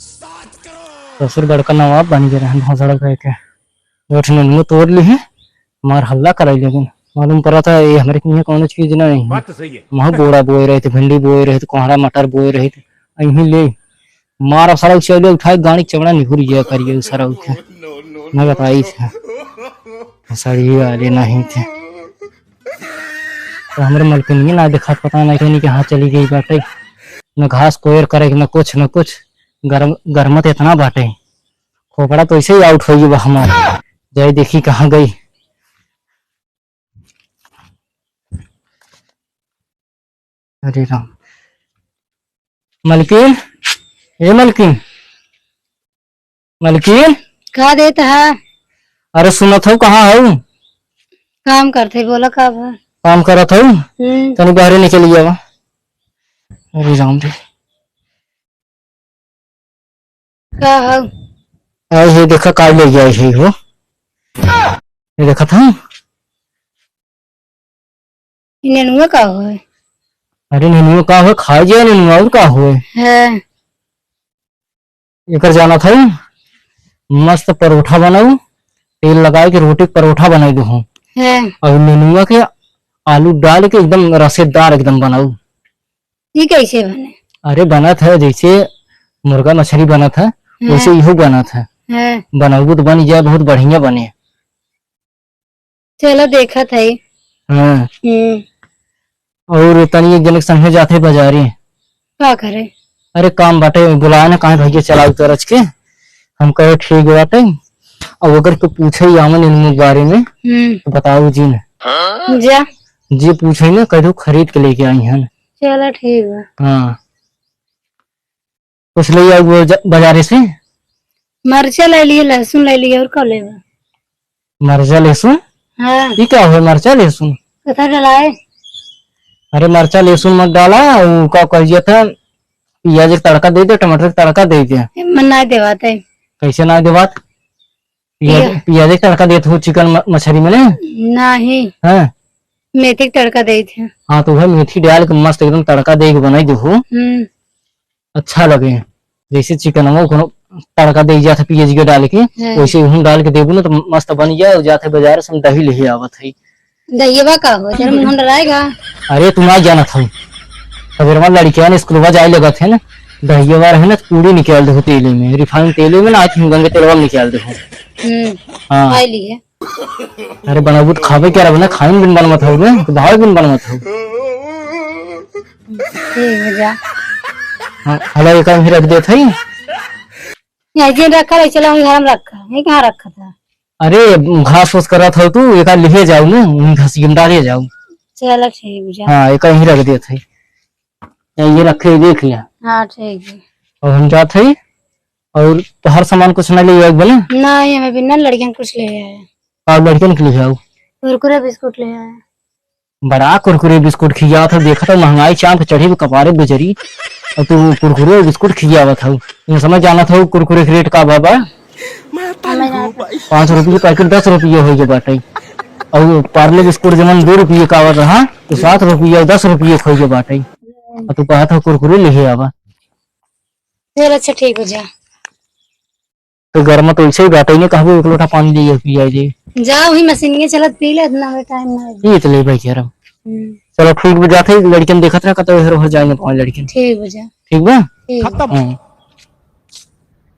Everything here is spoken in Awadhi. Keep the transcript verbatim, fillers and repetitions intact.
ससुर बड़का नवाब बन गए रहन भोसड़ा कह के। गोठ नेनुआ तोड़ ली है, मार हल्ला कराई लेकिन मालूम पड़ा था ये हमरे किहाँ कौनो चीज ना नहीं। बात तो सही है। वहाँ बोड़ा बोए रहे थे, भिंडी बोए रहे थे, कोहड़ा मटर बोए रहे थे, यहीं ले मार सरऊ से ले उठाए गाड़ी चवड़ा निहुर गया करिए उ सरऊ के। मैं बताई था। भोसड़ी वाले नहीं थे। तो हमरे मलकिनिया ना देखात, पता नहीं कहीं कहाँ चली गई बाटे। न घास कोयर करे, न कुछ, न कुछ। गरम, गरमत इतना बाटे। खोपड़ा तो ऐसे ही आउट होई बा हमार। जाई देखी कहाँ गई। अरे राम। मलकिन, ए मलकिन, मलकिन। का देत है? अरे सुनत हऊ, कहाँ हऊ? काम करत है, बोला का बा? काम करत हऊ? हम्म। तनी बाहरे निकल जावा। अरे राम रे। का हऊ? अरे ये देखा का ले गया है हो। ये देखत हऊ? ई नेनुआ का होए? अरे नेनुआ का होए? खाए जाए नेनुआ, और का होए? हाँ। एकर जानत हऊ, मस्त परोठा बनाऊ, तेल लगाए के रोटी के परोठा बनाई दू। हाँ। और नेनुआ के आलू डाल के एकदम रसेदार एकदम बनाऊ। ई कैसे बने? अरे बनत है जैसे मुर्गा मछली बनत है, हाँ। वैसे इहो बनत है। हाँ। बनाऊ तो बन जाए, बहुत बढ़िया बने। चलो देखत है। हाँ। हम्म। और तनी एक जने के संगे जात है बाजारे। का करे? अरे काम बाटे, बुलाए ना, कहाँ भैया चलाऊ तरच के। हम कहे ठीक बाटे। अब अगर कोई पूछे ही आवन इन बारे में, हम्म। तो बताऊ जी ने। जा। जी पूछे ना, कह दो खरीद के लेके आई हन। चलो ठीक बा। हाँ। कुछ ले आऊ वो ज-, बाजारे से? मरचा ले लिए, लहसुन ले लिए, और का लेबा? मरचा लहसुन? हाँ। ई का होए मरचा लहसुन? कथा डलाए? अरे मरचा लहसुन मत डाला, उ का कह दिया था, पियाज के तड़का दे दे, टमाटर के तड़का दे दे। ए, मन ना देवात है। कैसे ना देवात? पियाज, पिया। पियाज के तड़का देत हो चिकन म-, मछली में ने? नहीं। हाँ। मेथी के तड़का देत है। हाँ, तो वह मेथी डाल के मस्त एकदम तड़का दे के बनाई दे हो। हम्म। अच्छा लगे। जैसे चिकनवा कोनो तड़का दे जात है पियाज के डाल के, हाँ। वैसे इहू डाल के देबू ना तो मस्त बन जाए। और जात है बाजार से हम दही ले आवत है। दहियवा का हो? जरा मुंह डराएगा। अरे तू ना जानत हो, सवेरवा लड़किया ने स्कूलवा जाए लगत है ना, दहियवा रहे ना तो पूरी निकाल दे तेले में, रिफाइन तेले में ना, आज हम गंगे तेलवा में निकाल दे। हम्म। हाँ। खाई ली है। अरे बनाबू तो खाबे क्या रहा, खाए बिन बनवत हो रे, तो भाव बिन बनवत हो। ठीक है, जा। हाँ, हला एक ही रख देत है। ये जे रखा रहे, चलो हम घर में रखा है, ये कहाँ रखा था? अरे घास फूस करत हो तू, एक लिहे जाऊ ना, उन घास गिन डाले जाऊ। चलो ठीक है, जा। हाँ, एक ही रख देत है। ये रखे देख लिया। हाँ, ठीक है। और हम जात है, और तोहर सामान कुछ ना ले आए बोले? नहीं, हमें बिना लड़कियन कुछ ले आए। और लड़कियन के लिए आओ। कुरकुरे बिस्कुट ले आए। बड़ा कुरकुरे बिस्कुट खियावत हऊ, देखत हऊ महंगाई चाँप के चढ़ी बा कपारे बुजरी, और तू कुरकुरे बिस्कुट खियावत हऊ। ये समझ जानत हऊ कुरकुरे के रेट का बा, बा? पाँच रुपये के पैकेट दस रुपये होइ गए बाटे, और पार्ले बिस्कुट जवन दो रुपये का आवत रहा, तो सात रुपये और दस रुपये होइ गए बाटे, और तू कहत हऊ कुरकुरे लिहे आवा। चल अच्छा ठीक हो जा। तो घर में तो ऐसे ही बाटे, नहीं कहबो एक लोटा पानी ले पिया दे। जा वही मशीन के चलत पी ले, इतना में टाइम ना है। ये तो ले भाई कह रहा हूँ। हम्म। चलो ठीक बा, जाते ही लड़कियन देखत रहा, कतौ इधर उधर जाएंगे पाँच लड़कियन। ठीक बा जा। ठीक बा? ठीक। खत्म। हाँ।